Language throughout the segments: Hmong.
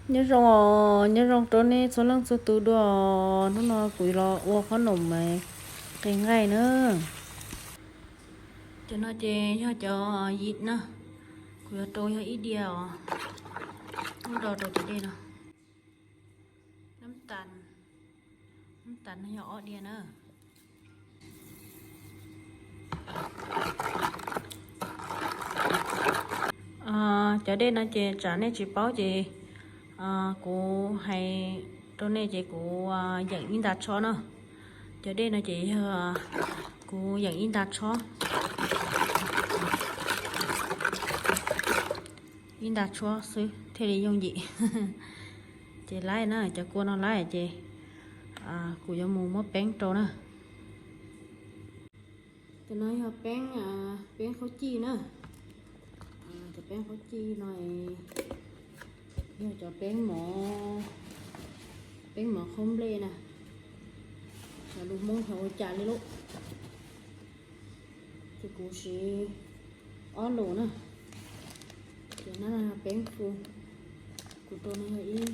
Nyob zoo, nyob zoo rau nej txhua leej txhua tus dua. Hnub no kuv los ua qhob noom mas qe nqaij na. Cov no ces yog cov yim na, kuv yuav rau yog ib diav os, muab do rau cov dej no. Nab tas, nab tas no yog ob diav na. Cov dej no ces tsam nej tsis paub ces kuv hais rau nej ces kuv yeem ib nta tshob na. Cov dej no ces yog kuv yeem ib nta tshob, ib nta tshob xwb thiaj li yooj yim. Ces laib na, cov kua no laib ces kuv yuav mus muab peeb rau na. Cov no yog peeb, peeb qhaub cij na. Cov peeb qhaub cij no yog cov peeb mov, peeb mov qhaub nplej na. Cov lus Hmoob xav ua cas li lauj. Ces kuv siv ob lus na. Ces hnab no yog peeb fu, kuv rau no yog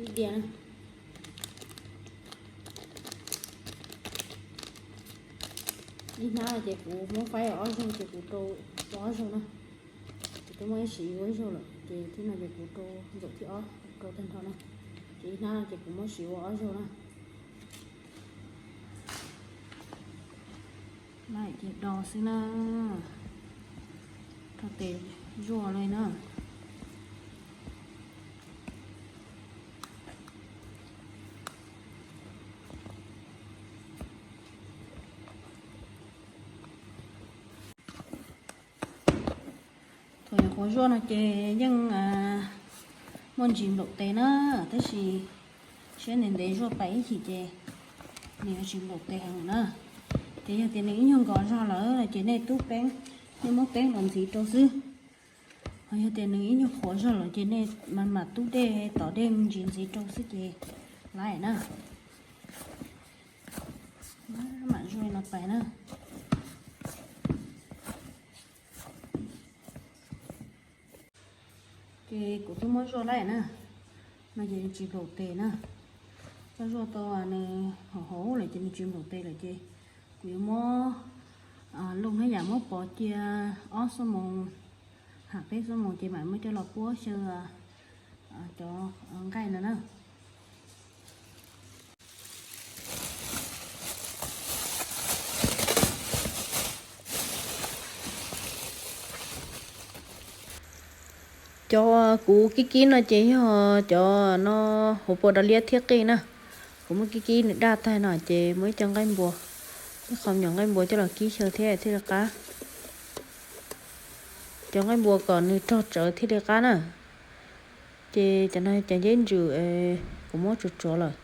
ib diav na. Ib hnab no ces kuv muab faib ob zaug ces kuv rau, rau ob zaug na. Ces twb muab ib siv ua ib zaug lawm ces thiab no ces kuv rau ntxaum thib ob rau tag nrho na. Ces ib hnab no ces kuv muab siv ua ob zaug na. Laib ces do xwb na, rau tes zuaj li na. Thaum nyuam qhuav zuaj no ces yeej muaj ntsis nplaum tes na, tab sis siab ntev ntev zuaj pais ib chim ces nws yuav tsis nplaum tes heev na. Ces yog tias nws ib nyuag nkos zog lawm no ces nej tub peeb, nej muab peeb los ntxiv rau xwb. Ho yog tias nws ib nyuag qhuav zog lawm ces nej mam mam tub dej tom dej me ntsis ntxiv rau xwb ces laib na. Mam zuaj li no pais na. Ces kuv twb muab zuaj laib na, no ces nws tsis nplaum tes na. Txhob zuaj tau nws hauv hauv lawm ces nws tsis nplaum tes lawm ces kuv yuav muab lub hnab yam muab pov cia ob xuab moos, ham peb xuab moos ces mam muab coj los puab xyaw cov nqaij no na. Cov kuv kib kib no ces yog cov no hauv paus dog liab thiab qij na. Kuv muab kib kib nws daj tag no ces muab ib co nqaij npua, ib qho me nyuam nqaij npua coj los kib xyaw thiab thiaj li qab. Cov nqaij npua kom nws rog tsawv thiaj li qab na. Ces cov no cov nceb ntsws kuv muab tsuav tsuav lawm,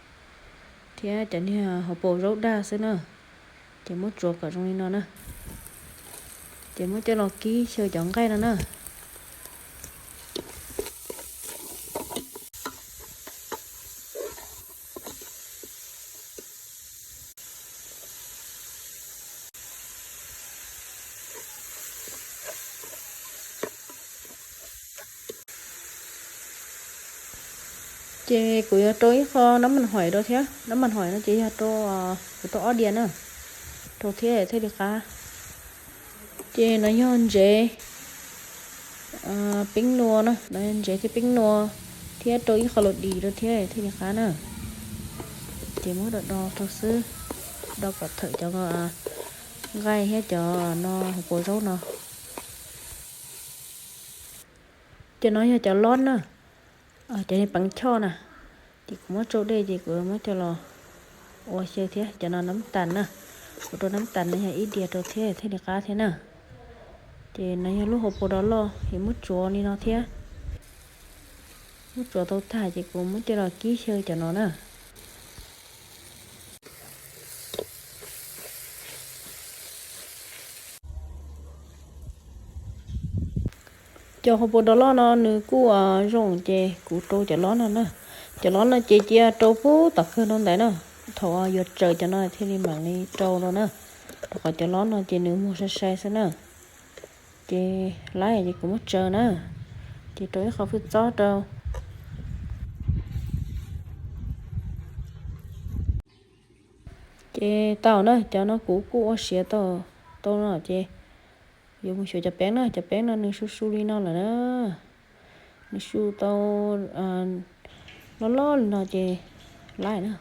thiab cov niag hauv paus zaub daj xwb na. Ces muab tsuav kom zoo li no na. Ces muab coj los kib xyaw cov nqaij no na. Ces kuv yuav rau ib qho nab mas hoim rau thiab, nab mas hoim no ces yog rau, kuv rau ob diav na, rau thiab thiaj li qab. Ces no yog ntsev peeb nua na, no yog ntsev thiab peeb nua, thiab rau ib qho los dis rau thiab thiaj li qab na. Ces muab do do rau xwb, do kom thawm cov nqaij thiab cov no hauv paus zaub no. Cov no yog cov lob na, cov niag peev choj na. Ces kuv muab tsau dej ces kuv muab coj los ua xyaw thiab. Cov no nab tas na, kuv rau nab tas no yog ib diav rau thiab thiaj li qab thiab na. Ces no yog lub hauv paus dog loj es muab tsuav li no thiab. Muab tsuav tau tag ces kuv muab coj los kib xyaw cov no na. Cov hauv paus dog loj no nws kuj zoo ces kuv rau cov lob no na. Cov lob no ces cia rau pub tom kawg rau ntawd na. Thaum yuav tsaws cov no thiaj li mam li rau rau na. Rau qhov cov lob no ces nws muag sai sai xwb na. Ces laib ces kuv muab tsaws na. Ces rau ib qho fwj txob rau, Ces tau na, cov no kuv kuj ua siav tau, tau no ces yuav mus xyuas cov peeb na. Cov peeb no nws su su li no lawm na, nws su tau loj loj li no ces laib na.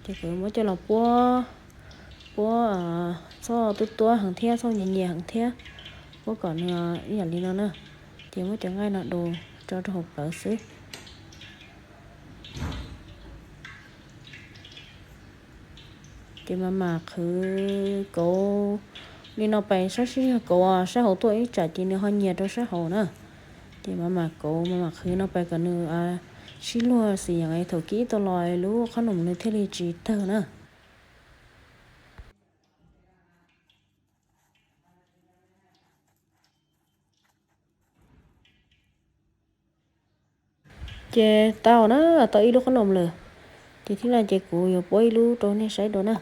Ces kuv muab coj los puab, puab txhob tuab tuab heev thiab txhob nyias nyias heev thiab, puab kom nws ib yam li no na. Ces muab cov nqaij no du tso rau hauv plawv xwb. Ces mam mam qhwv kauv li no pais sab sib zog kauv sab hauv tuaj ib tsam ces nws ho nyias rau sab hauv na. Ces mam mam kauv mam mam qhwv no pais kom nws sib luag xim yeem thaum kib tau los lub qhob noom nws thiaj li tsis tawg na. Ces tau na, tau ib lub qhob noom lawm, ces thib no ces kuv yuav puab ib lub rau nej saib dua na.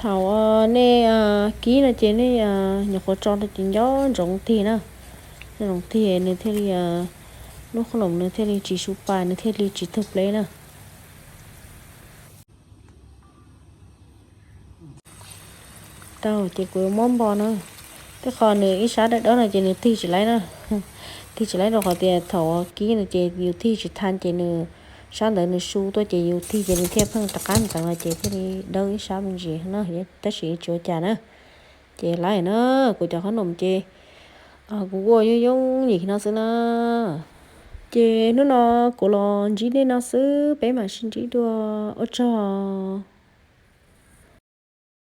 Thaum nej kib no ces nej nyuam qhuav tso rau ces nco ntsoov tig na, ntsoov tig nws thiaj li, lub qhob noom nws thiaj li tsis su pais, nws thiaj li tsis tawg pleb na. Tau ces kuv yuav muab npo na. Tej qho nws ib sab dawb dawb no ces nws tig tsis laib na. Tig tsis laib rau qhov tias thaum kib no ces yus tig tsis tha ces nws, sab ntawd nws su tuaj ces yus tig ces nws thiaj pheej rov qab ntxeev los ces thiaj li dawb ib sab me ntsis no, tab sis tsis ua cas na. Ces laib na, kuv cov qhob noom ces kuv ua yooj yooj yim no xwb na. Ces hnub no kuv los ntsib nej no xwb, peb mam sib ntsib dua, ua tsaug.